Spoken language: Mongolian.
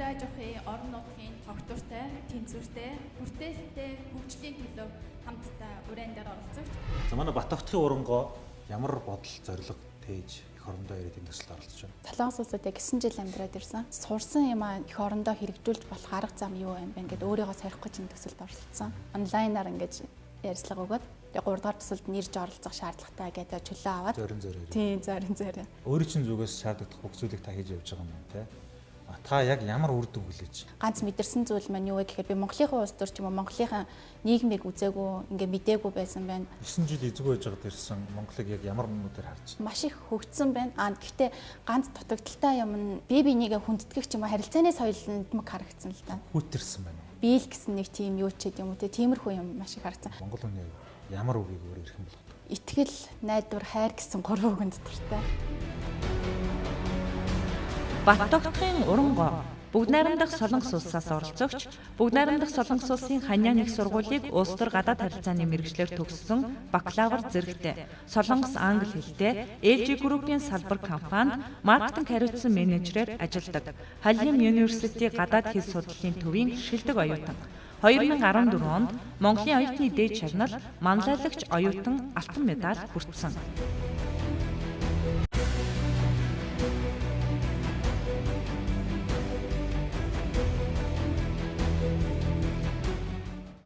аж ахуйн орон нутгийн тогтвортой, тэнцвэртэй, хүртээлтэй хөгжлийн төлөө хамтдаа уриан дээр оролцогч. За, манай Бат-Огтхын урангоо ямар бодол зорилго тээж эх орондоо ирээд энэ төсөлд оролцож байна? Солонгос улсад яг 9 жил амьдраад ирсэн. Сурсан юмаа эх орондоо хэрэгжүүлж болох арга зам юу юм бэ ингээд өөрийгөө сорих гэж энэ төсөлд оролцсон. Онлайнаар ингээд ярилцлага өгөөд тэгээ 3 дугаар төсөлд нэрж оролцох шаардлагатай гэдэг чөлөө аваад. Зорин зориор. Тийм, зорин зориор. Өөрийн чинь зүгээс шаардлагатай бүх зүйлийг та хийж явж байгаа юм тий. Та яг ямар үр дүн хүлээж? Ганц мэдэрсэн зүйл маань юу вэ гэхээр би Монголынхаа улс төр ч юм уу Монголынхаа нийгмийг үзээгүй, ингээ мдээгүй байсан байна. 9 жил эзгүй байж байгаад ирсэн Монголыг яг ямар нүдээр харж байна? Маш их хөгжсөн байна. Гэхдээ ганц дутагдaltaй юм нь бие бинийгээ хүндэтгэх ч юм уу харилцааны соёл нь мөг харагдсан л та. Хүүтэрсэн байна уу? Биел гэсэн нэг тийм юу ч гэдэм юм уу те, тиймэрхүү юм маш их харагдсан. Монгол хүний ямар үгийг өөр эрхэм болгодог? Итгэл, найдвар, хайр гэсэн гурван үгэнд дуртай. Бат-Огтхын урангоо Бүгд найрамдах Солонгос улсаас оролцогч, Бүгд найрамдах Солонгос улсын Ханяан их сургуулийг улс төр гадаад харилцааны мэргэжлээр төгссөн бакалавр зэрэгтэй, Солонгос англи хэлтэй, LG Group-ийн салбар компанид маркетинг хариуцсан менежерээр ажилладаг. Халим University гадаад хэл судлалын төвийн шилдэг оюутан. 2014 онд Монголын оюутны дээд шагнал манлайлагч оюутан алтан медаль хүртсэн.